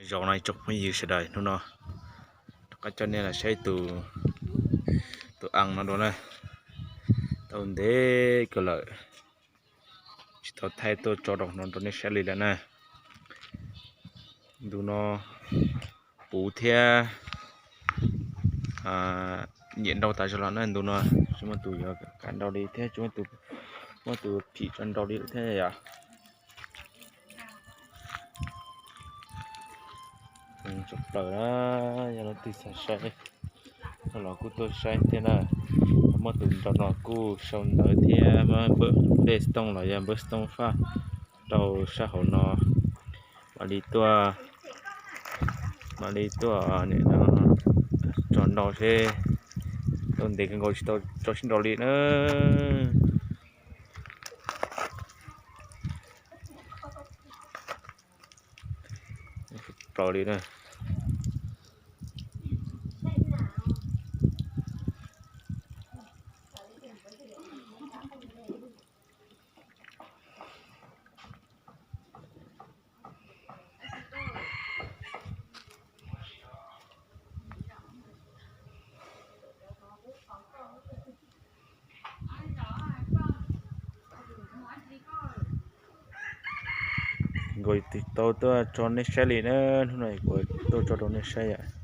Zoo no ib tsoom phooj ywg sawv daws, hnub no rov qab coj nej los saib tus, tus a no dua na. Tau ntev kawg lawm tsis tau thaij tuaj tso rau no rau nej saib li lawm na. Ntu no puv thiab nyiam nrau tas zog los na. Ntu no tsis muaj tus yuav kam nrau li thiab, tsis muaj tus phim tso nrau li thiab yom. Tshaj plaws na, yog leej twg xav saib los kuj tuaj saib thiab na. Muaj tus nrau no kuj sau ntawv thiab muab npawb lej xov tooj los yog npawb xov tooj faj rau sab hauv no. Mam li tuaj, mam li tuaj nim no tso nrau seb, tau ntev kawg nkaus tsis tau tso sib nrau li na. Plaws li na. Nkaus tsis tau tuaj tso nej saib li na, hnub no kuv tuaj tso rau nej saib yom.